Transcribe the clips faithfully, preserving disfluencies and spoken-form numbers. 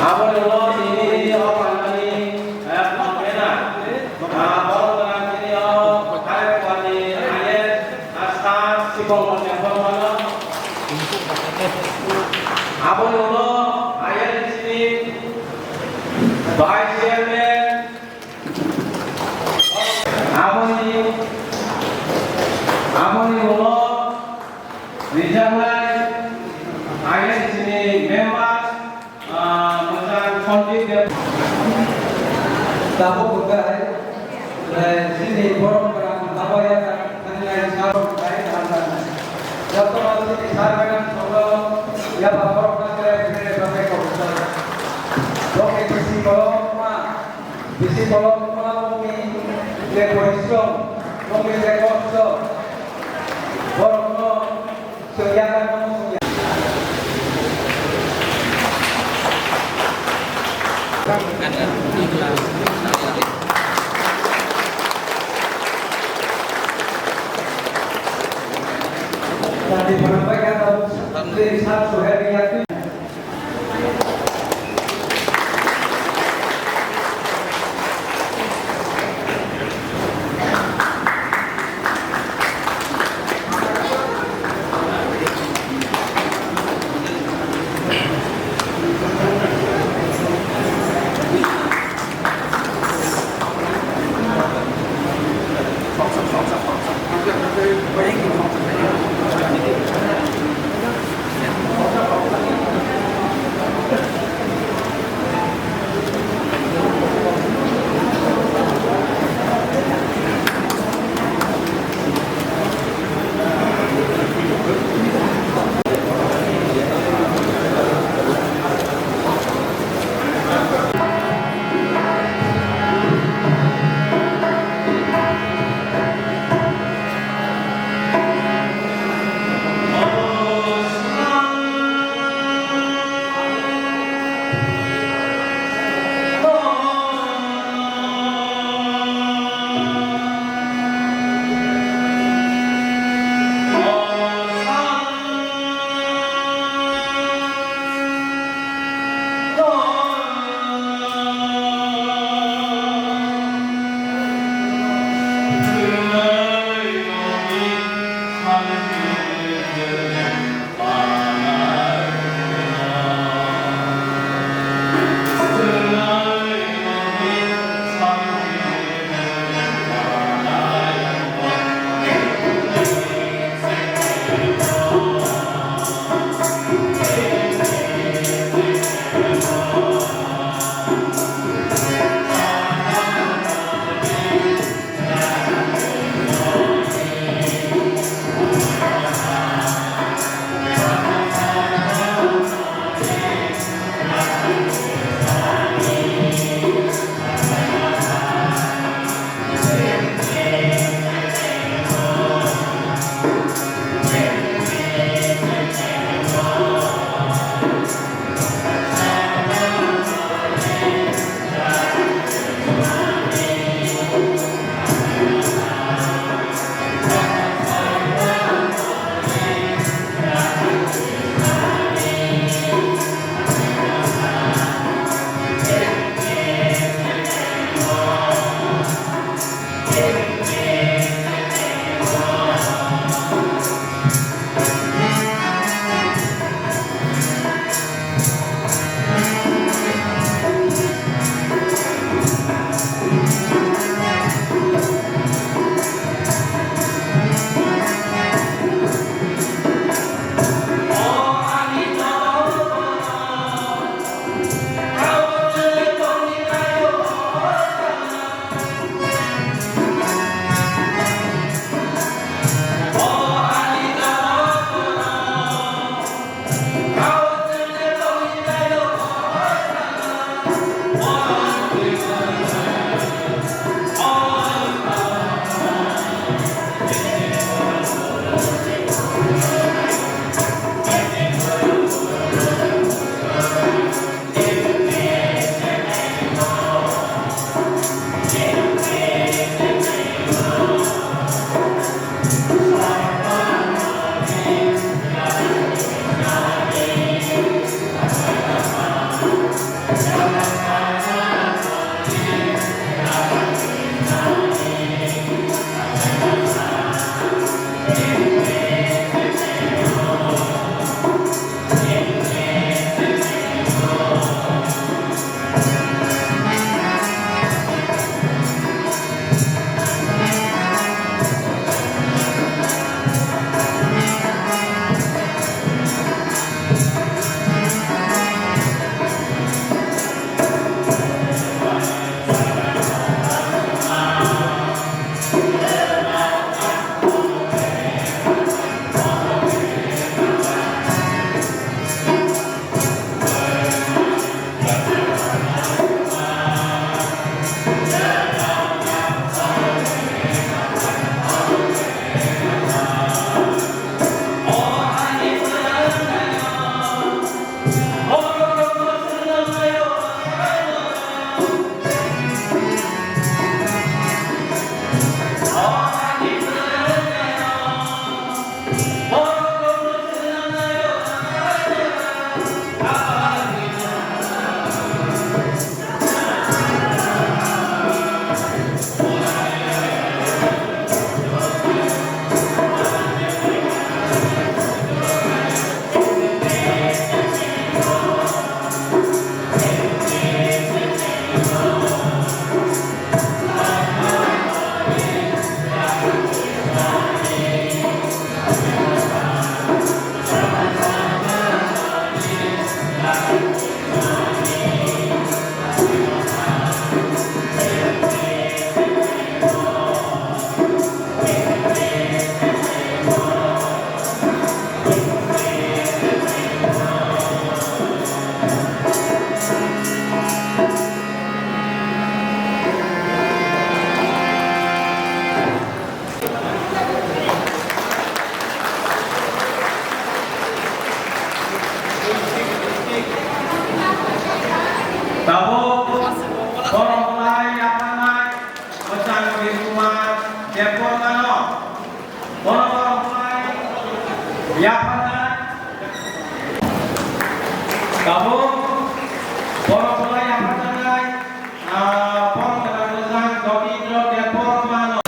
Abo ni ulo tini o pandani, eh, pena, ah, borok jora tini o, hai kuani, ayes, ah, star, sikong mone, borok mano. Abo ni ulo, ayes ni, vice chairman, Aboni, aboni ulo rijaknai I N C ni member, ah, mwchang Sanjit Deb. Tabuk hwnkhe, eh, chini borok kwrwng Habaya thangnai sar hai hamjak. Jotono chini sar madam songno yapha borok na kre kre bagwi kok. Bokni bisi kolom ma. Bisi kolom wngma nokni je porishrom, nokni je kosto, borokno chwng yakarno chwng ya. Tadi berapa kata, tadi satu hari yang Tabuk borok lai yapharnai Mwchang Birkumar Debbarmano. Borok lai yapharnai. Tabuk borok lai yapharnai, ah, borok lai Mwchang Jotindra Debbarmano.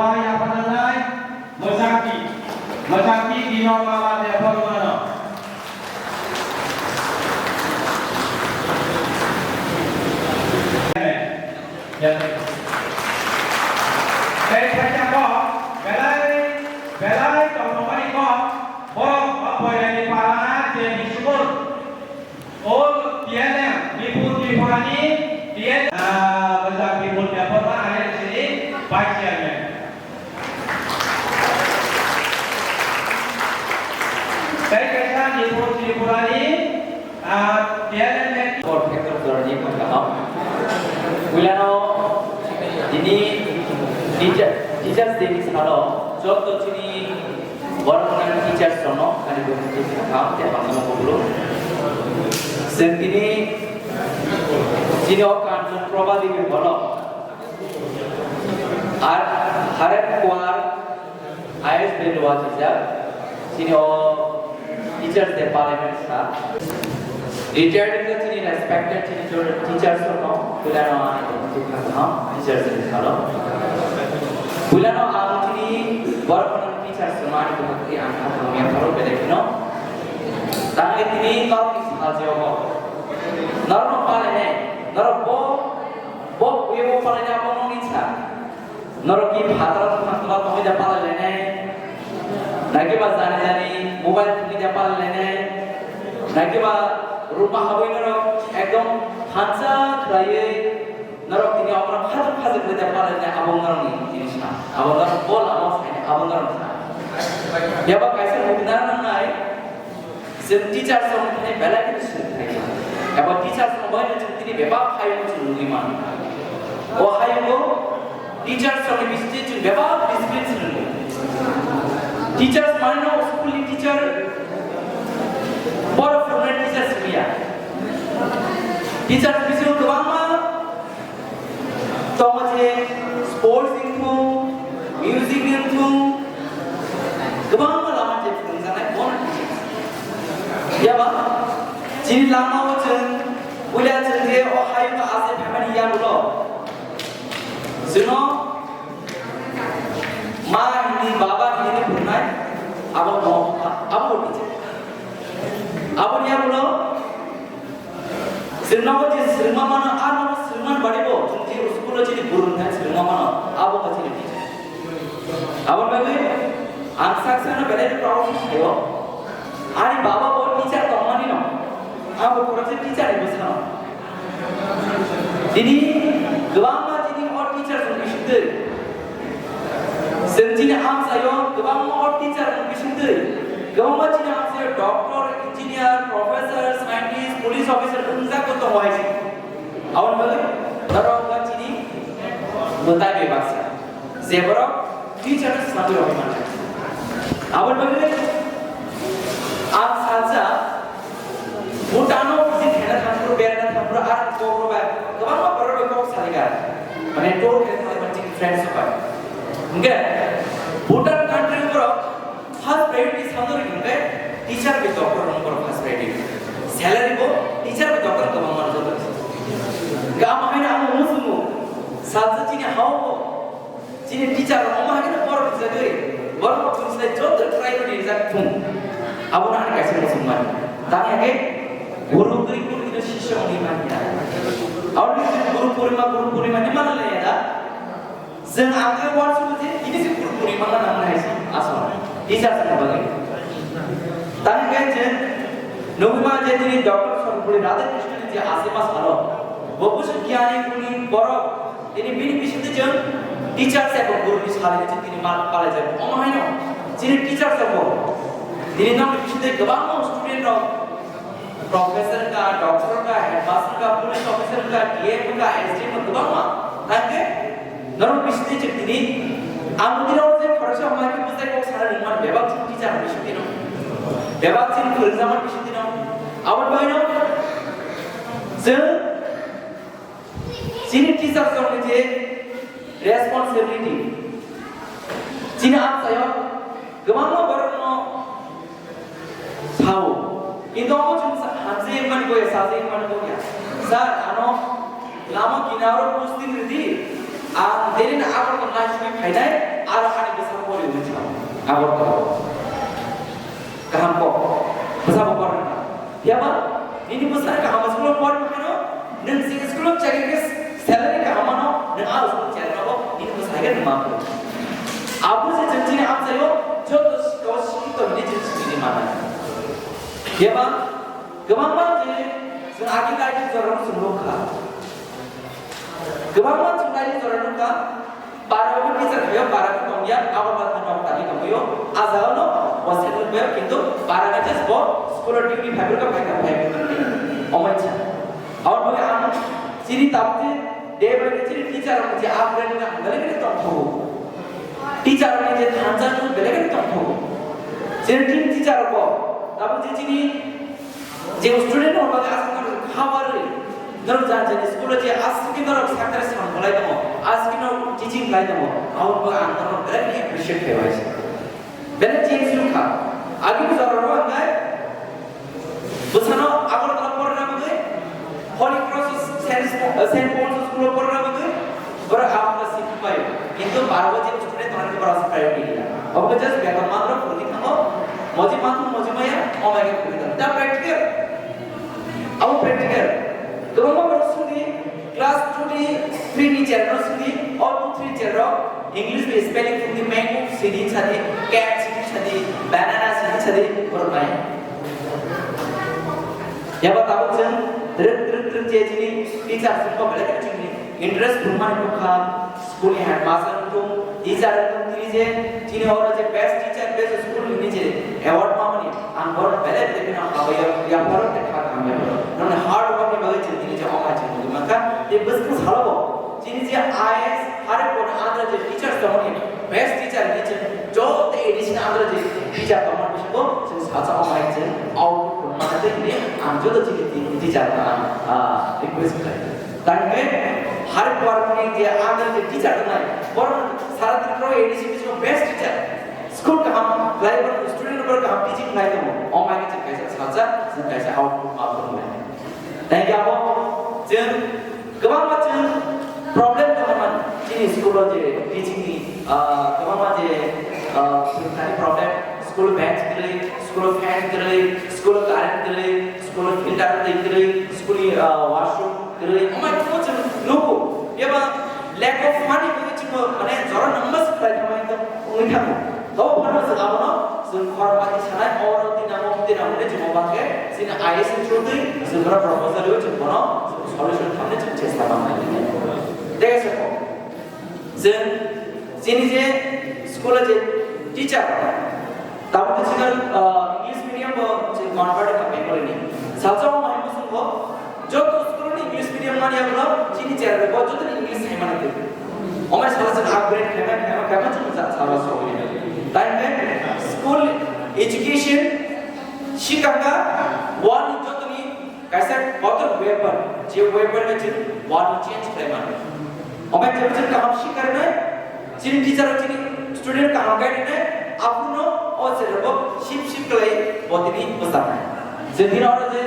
Yapharnai. Mwchangti, mwchangti Dino Mala Debbarmano. Tei kaisa kok, belai, belai tongthokmani kok, borok Boirani para je bisukul. O T L M, Nipur Tripurani T L M, ah, Bajak Nipur Debbarma I N C ni Vice Chairman. Tei kaisa Nipur Tripurani, ah, T L M ni Kor Phetor Dorani Pangkamo. Puilano, ini teacher, Teachers Day ni salo, joto chini Borok nang teachers rokno ani bwkhak tei hamjakma kubuluk. Chwng tini chini o Kanchan Prabha Devi bono ar harep kuar I A S bedua twijak chini o Teachers Day parliament sa. Retired wngkha chini respected chini teachers rokno, puilano ani bwkhak kaham teachers ni salo. Puilano ang chini borok teachers rokno ani bwkhak twi ang kha thangwi pharo belai kheno. Tangwi tini norokni saljago. Norokno palainai, norok bo, bo, bo palainai abo nokni sa. Norok ki phataro thangma tongwi da palai lainai. Naki ba jani jani mobile thangwi da palai lainai. Naki ba room o habwi norok ekdom hansa khlaiwi norok tini okra khajak khajak khlai da palai lainai abo norokni tini sa. Abo norok bo lama saini abo norok sa. Yaba kaisa mukna nangnai. Chwng teachers rok ni belai khe swrwngthai kha. Eba teachers rok bai chwng tini bebak hayung chwng nugwi mano. O hayungo teachers rok ni bisingtwi chwng bebak discipline swrwngo. Teachers mane no school ni teacher, boro phwrwngnai teachers wngya. Teachers bisingo kwbangma Tongo je sports wngthung, music wngthung, kwbangma lama je phwrwngjaknai bono teachers. Yaba chini lama o chwng puila chwng je o hayung asai phaimani yagulo chwngno ma hindi baba hindi phwrwngnai abo no abo teacher. Aboni yagulo Chwng nogo je swrwngma mano, a nogo swrwngmani bagwi bo chwng je school o chini guru wngkha swrwngma mano, abo wngkha chini teacher. Aboni bagwi ang sak sakno belai no proud khe saio. Ani baba bo teacher tongmani no, abo khoroksa teacher ni bwsano. Tini kwbangma chini o teacher rok bisingtwi Chwng chini amchaio kwbangma o teacher rok bisingtwi kwbangma chini amchaio doctor, engineer, professor, scientist, police officer wngjak bo tongo hai se. Aboni bagwi norok wngkha chini mwtai bai baksa. Je borok teacher no swnamwi rwui mannai. Aboni bagwi ang salsa Bhutan o visit khaina thangphuru, beraina thangphuru, ar kok rok bai kwbangma borok bai kok salikha. Mane tour khaina thanglaimani chini friends rok bai. Hwnkhe Bhutan country o borok first priority samjak rwkha hwnkhe teacher bai doctor rok borok first priority. Salary bo teacher bai doctor kwbangma rwjak. Hwnkhe amo haino ang muchungo salsa chini ha o bo Chini teacher rok omo hai kheno borok rijagwi, borok rok chwng sai joto try rw rijak thung. Abono ani kaisa muchungmani. Tamo khe guru guri guru guri sisyo wngwi manya. Aboni guru purima, guru purima ni mana le da. Chwng ang khe uansukgo je tini se guru purima wngna nang nai se aswk. Teacher se bagwi. Tamo khe chwng nugwi mano je tini Doctor Sarvepalli Radhakrishnan ni je aswk ma salo. Bo busu giyani guni borok. Tini bini bisingtwi chwng teacher se bo guru ni sal hinwi chwng tini ma palai jak. Omo haino chini teacher se bo. Tini nokni bisingtwi kwbangma student rok professor wngkha, doctor wngkha, headmaster wngkha, police officer wngkha, D M wngkha, S D M wngkha, kwbangma. Tangkhe norok bisingtwi chwng tini Ang bini oro je khoroksa hwnba khe bwsai kok sana ringmani bebak chini teacher ni bisingtwi no. Bebak chini phwrwngjakmani bisingtwi no. Aboni bagwi no chwng chini teacher rokni je responsibility, chini amchaio kwbangma borokno sao. Kintu omo chwng sa-, hamjagwi mani bo ya, sajagwi mani bo ya. Sir, ano lama kinaro posting ridi, ang daily na Agartala naisugwi phainai, aro ani bwsa pori hwnwi sao. Agartala. Kaham kok. Bwsa bo porna. Phiya ba, nini bwsa kaham school pori phano, nwng sing school chagwi khe salary kaham mano, nwng a school chagwi rabo, nini bwsa hai khe nwng ma phuru. Abo se chwng chini amchaio joto sikao sikito hinwi chwng sini mano. Phiya ba, kwbangma je chwng agi laini jorao chwng nukha. Kwbangma chwng laini jorao nukha. Para o teacher khayo, para o tongya, abo ba nok tani tongyo. A jagao no bo se nukbayo, kintu para o just bo school o duty phaibrwkha, phaibrwkha, phaibrwkha. Omai cha. Abo bagwi ang chini tabuk je day by day chini teacher rok je upgrade wngna belai kheno tongthogo. Teacher rok ni je thansa belai kheno tongthogo. Chini team teacher rok bo tabuk je chini je student rok bagwi aswk no khabarwi norok jani jani school o je aswk norok sakre sam khlai tongo, aswk norok teaching khlai tongo, abo bagwi ang norok belai kheno appreciate khlai o. Belai change wngkha. Agini jorao hwnkhai bwsano Agartala porna bagwi, Holy Cross Saint, Saint Paul's School o porna bagwi, borok Agartala seat pai. Kintu baro je student thangni borok priority gila. Obo just beton matro phwrwngwi thango. Moji matro moji maya, omai khe phwrwngwi thango. Da practical. Abo practical. Kwbangma borok sudi class two ni three ni cherno sudi, o two three cherno English ni spelling sudi, mango sidi sadi, cat sidi sadi, banana sidi sadi, borok mai. Yaba tabuk chwng twrwk twrwk twrwk je chini teacher songbo belai kheno chini interest phunukmani nukha, school ni headmaster wngthung, teacher wngthung, tini je chini oro je best teacher, best school ni je award mamani, ang bono belai belai kheno hambai ya, yapharo tei kha hambai. Noni hard work ni bagwi chwng tini je omo chwng nugwi mankha, tei bwskang salobo chini je I A S, harikon andra je teacher tongmani, best teacher ni chwng joto addition under je teacher tongma bisingo chwng sacha o hai chwng output tongma khe hwnwi ang joto chini team teacher no ang, ah, request khlai. Tangwi hari kwrwngni je under je teacher tongnai, borok sara Tripura addition bisingo best teacher, school kaham khlai, borok student rok kaham teaching khlai tongo, o hai chwng kaisa sacha, chwng kaisa output ma tongnai. Thank you abo chwng Kwbangma chwng problem tongmani chini school o je teaching ni, ah, kwbangma je, ah, phwrwngthani problem, school bench kwrwi, school fan kwrwi, school current kwrwi, school filter twi kwrwi, school ni, ah, washroom kwrwi, omo chwng nugo. Eba lack of money kwrwi chwng mane jora nangma swkhlai tongmani wngwi thango. Tobo phano chwng abono chwng khoroknwi sanai, oro twi nango, twi nango hinwi chwng o bakhe chini I A S ni through twi chwng bono proposal rwui chwng bono solution khamni chwng chesta mangnai. Tei se kok chwng chini je school o je teacher, tabuk chini, ah, English medium bo chwng convert kha Bengali ni. Salsa o mai musungo Joto school ni English medium mani yagulo chini cherare bo joto ni English sai mani twi. Omai sala chwng upgrade khaima, khaima, khaima chwng ja sala sogwi. Tai hwnkhe school education sikakha world ni joto ni kaisa kotor weapon, je weapon no chwng world ni change khlai mano. Omai chwng chwng kaham sikarnai, chini teacher rok chini student kaham guide nai, aphuru no o cherare bo sip sip khlai bo tini bwsaknai. Chwng tini oro je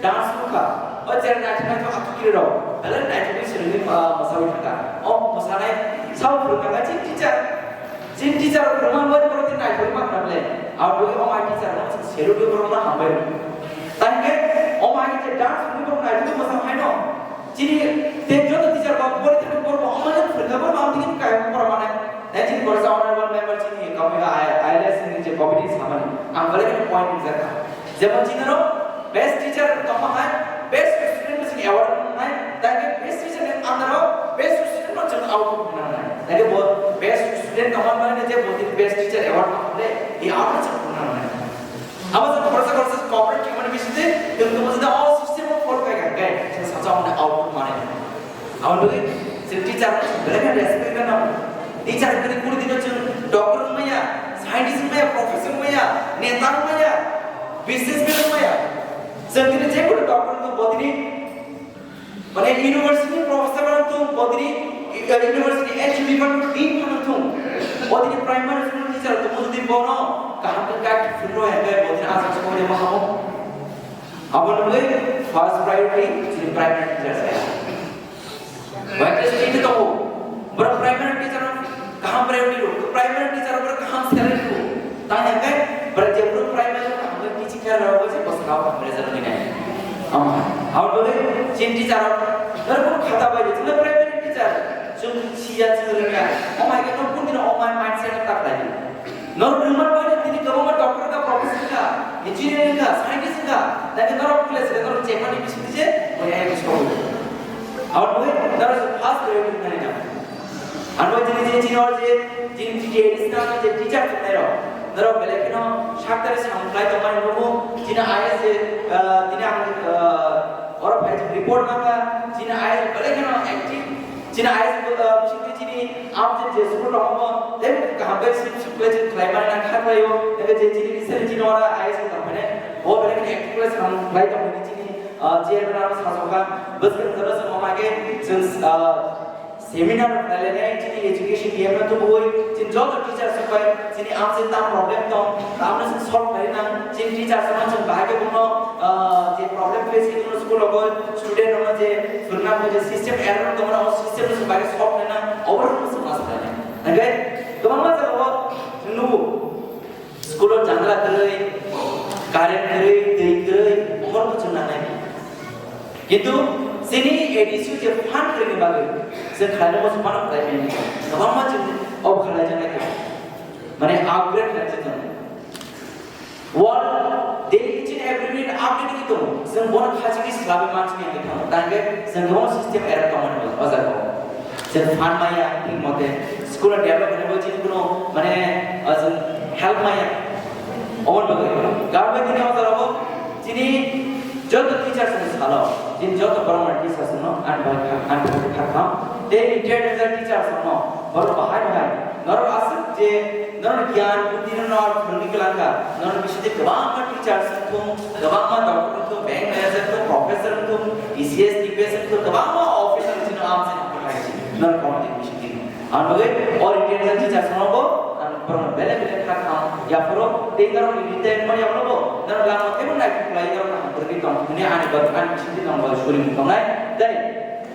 dance nukha, o cherare naithok naithok athukiri rok, belai naithokni swrwngwi, ah, mwsawi thangkha. O mwsanai sao phwrwngkha chini teacher. Chini teacher rok phwrwngma bai borok tini naithokma khna ble. Abo bagwi o mai teacher no chwng salute rwi borok no hambai rw. Tangkhe o mai je dance nukha borok naithokma mwsa haino. Chini tei joto teacher ba pori thani borok bo omo jan phwrwngkha, borok bo amtwini kaya borok mane. Tei chini borok sa honorable member chini committee, I-, I L S ni je committee samani. Ang belai kheno point rijak kha. Jemon chini ro best teacher tongma hai, best student chini award nai, tei best teacher ni under o best student no chwng award nai. Tei bo best student tongma mane je bo chini best teacher award nai, e award chwng nai. Abo chwng khoroksa khoroksa cooperate khaimani bisingtwi, chwng tongmani da o system o follow khai kha, khe chwng sacha hwnwi output manwi. Aboni bagwi chwng teacher no chwng belai khe respect khe nango. Teacher kwrwi kwrwi dino chwng doctor wngmaya, scientist wngmaya, professor wngmaya, neta wngmaya, businessman wngmaya. Chwng dini je kono doctor wngkha bo dini mane university professor wngkha bo dini, eh, university H U department dean wngkha bo dini primary school teacher wngkha bo dini bono kaham khe guide phunuknai hwnkhe bo dini aswk sokmani ma hamo. Abo wngwi first priority chini primary teacher se. Baikhe state tongo. Borok primary teacher kaham priority rw, primary teacher borok kaham salary rw. Tang hwnkhe borok je borok primary kaham khe teaching khe rw, je bosong kaham result rw nai. Ama, abo wngwi chini teacher rok, borok khata bai, chini primary teacher, chwng siya chwng rwngya. Omai khe no kundino omai mindset ta khlai. Norok rwngmani bagwi tini kwbangma doctor wngkha, professor wngkha, engineer wngkha, scientist wngkha, tei norok kule se norok chepmani bisingtwi se bo ai sobo. Aboni bagwi norok first priority wngnani nango. Ano tini je chini o je chini T T A D C nang je teacher tongnai rok, norok belai kheno saktari samung khlai tongmani nugo, chini I A S je, ah, tini ang, ah, oro phai report mangkha, chini I A S belai kheno active. Chini I A S bo, ah, bisingtwi chini amchai je school tongo, tei kaham khe sip sip khlai, khlai mani nang kha khlaio, tei je chini bising chini ora I A S bo tongmani, bo belai kheno active khlai sam khlai tongmani chini, ah, chairman aro sajokha, bwskang jora chwng omage chwng, ah, seminar khlainai chini education D M no tubui, chini joto teacher rok bai, chini amchai tam problem tong, tamno chwng solve khlai nang, chini teacher rok no chwng bahai khe bono, ah, je problem face khe bono school rogo, student rok no je phwrwngna bo je system error tong mano, o system no chwng bahai khe solve khlai nang, obo rok no chwng ma sa khlai nang. Hingkhe kwbangma jagao chwng nugo, school o janala kwrwi, current kwrwi, twi kwrwi, omo rok no chwng nangnai. Kintu chini A D C o je fund kwrwini bagwi chwng khlainai muchung mano khlai mani. Kwbangma chwng obo khlaijaknai khe mane upgrade khlaijak tongo. World day each and every minute update wngwi tongo. Chwng bono khachigwi swlaiwi mansini wngwi thango. Tangkhe chwng kwbangma system error tongmani o jagao. Chwng fund maya thik mote school o develop khainai bo chini kuno mane, ah, chwng help maya. Omo bagwi government ni o jagao chini joto teachers ni salo, chini joto primary teachers no ani bai kha-, ani bai kha kham. Tei retired teachers no borok bahai bahai norok aswk je norok gyan buddhi no norok phwrwngwi kwlangkha, norok bisingtwi kwbangma teachers wngthung, kwbangma doctor wngthung, bank manager wngthung, professor wngthung, T C S, T P S wngthung, kwbangma officer chini amchai nangkha hai si norok committee bisingtwi. Ang bagwi all India teachers no bo ang borok belai belai kha kham yaphuru tei norok ni retirement yaphuru bo norok lama tebo nai khlai norok ang borok tong hwnwi ani bagwi ani bisingtwi tong bagwi suri tongnai tei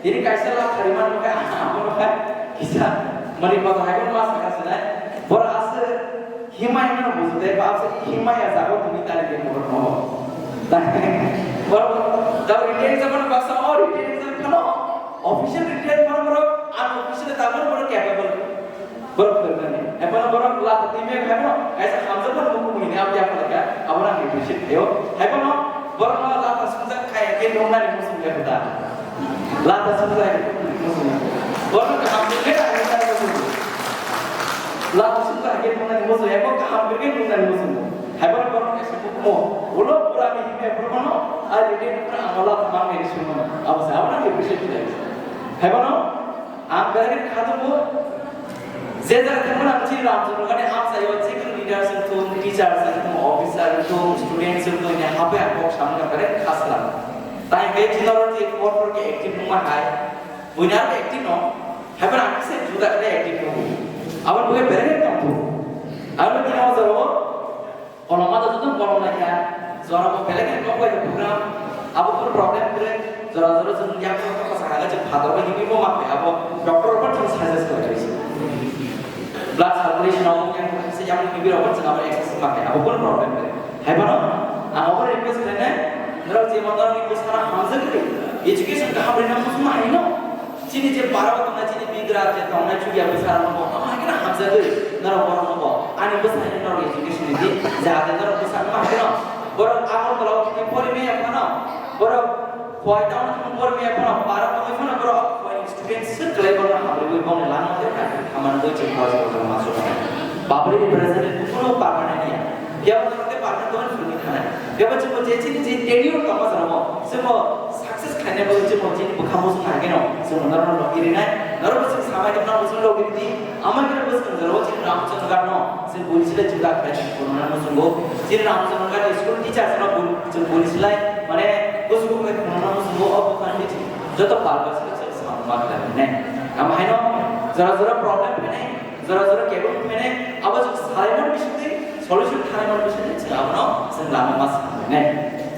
tini kaisa lathari man kha ang kha kisa mani bagwi hai ma sakha sinai borok aswk himai no bujo tei baksa himai ya jago tini tari de borok no borok da retirement baksa o retirement phano official retirement borok unofficial tabuk borok capable. Borok kwrwngmani. Ephano borok lata twi meng phano kaisa hamjakmani mukung hini abya phalaka, abono ang appreciate khaio. Haiphano borokno lata sungjak khai khe nungnani muchung khe kwtal. Lata sungjak muchung. Borokno kaham khe nungnani muchung. Lata sungjak khe nungnani muchung, ebo kaham khe nungnani muchung. Haiphano borok kaisa mukumo. Ulo pura ni himya borokno, a ride pura ang lata mangni sungmano. Abo sa abono ang appreciate khaio. Haiphano Ang belai khe kha tongo, je jaga thangmani ang chini Ramchandra Gandhi amchaio, je kono leader wngthung, teacher wngthung, officer wngthung, student wngthung, ya habai ang kok samani belai kha sala. Tai hwnkhe chini oro je kok kok khe active wngma hai, buini aro active no, haiphano ang kisa juda khe active tongo. Aboni bagwi belai khe tongthung. Aboni tini o jaga o Kolom ma joto kolom lai kha, jora bo belai khe kok lai program, abo kunu problem kwrwi, jora jora chwng yang kok kok sakha khe chwng phator bai himwi bo ma khe abo doctor rok chwng suggest khlai khe. Blood circulation abo yang kok se yang himwi rok chwng abo exercise ma khe abo kunu problem kwrwi. Hai bono ang abo request khlainai, norok je ma norokni bwskango hamjak kwrwi, education kaham rwna muchungma hai no. Chini je para o tongnai, chini bigra je tongnai, chukya bwsarokno bo, omo hai kheno hamjagwi norok borokno bo. Ani bwsai norok education ni di, jahate norok bwsa wngma hai kheno. Borok Agartala o thangwi pori maya phano, borok Khowai town o thangwi pori maya phano, para tongwi phano borok Khowai ni student swk kwlai borokno hamrwi bongni langma tei hamani boi chini khoroksa borokno ma sukha. Public representative kuno permanent ya. Phiya bo norok tei permanent tongmani phwrwngwi thanai. Phiya bo chwngbo je chini je tenure tongma jora bo, chwngbo success khlaina bagwi chwngbo chini bwkha muchung hai kheno chwngbo norokno logi rinai, norokbo chwng Haino bwswk logi di, ama khe bwswk jora o chini Ramchandra no, chini buni silai juda khlai chini phunukna muchungo. Chini Ramchandra ni school teachers no bun-, chini buni silai, mane, bwswk khe phunukna muchungo, o bwkhani bithi joto barbar silai chini samung ma khlai ne. Ama haino jora jora problem phainai, jora jora kebo phainai, abo chwng salaimani bisingtwi, solution khlaimani bisingtwi chwng abono chwng lama ma samung ne.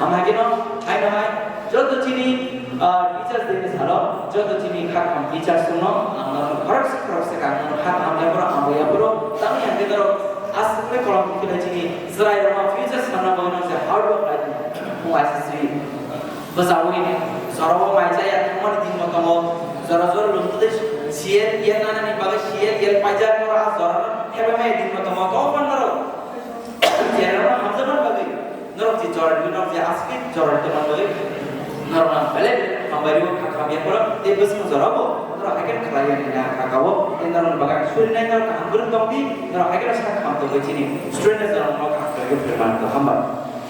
Ama haino, haino hai, joto chini Ah, teachers day ni salo, joto chini kha kaham teachers rokno ang norok khoroksa khoroksa kha, ang norok kha kaham ya phuru, ang ya phuru, tamni ang norok aswk khe kolom khilai chini chwrai rokno future sanna bagwi no je hard work lai tong. Mung S S C bwchawi ni jora o mai chaya thangmani din bo tongo, jora jora lung twi C L L nana ni bagwi C L L paijak norok a jora no thebamani din bo tongo, kok norok chwrai rokno hamjakmani bagwi. Norok je jora rwgwi norok je aswk jora rwgwi norok ang belai belai hambai rwo kha kha ya phuru tei bwswng jora bo norok haikhe khlai ya hwnwi ang kha kha o tei norok ni bagwi ang suri nai norok kaham bwrwng tong di norok haikhe sa kaham tongwi chini student rok norok kaham tongwi phwrwng mano hambai.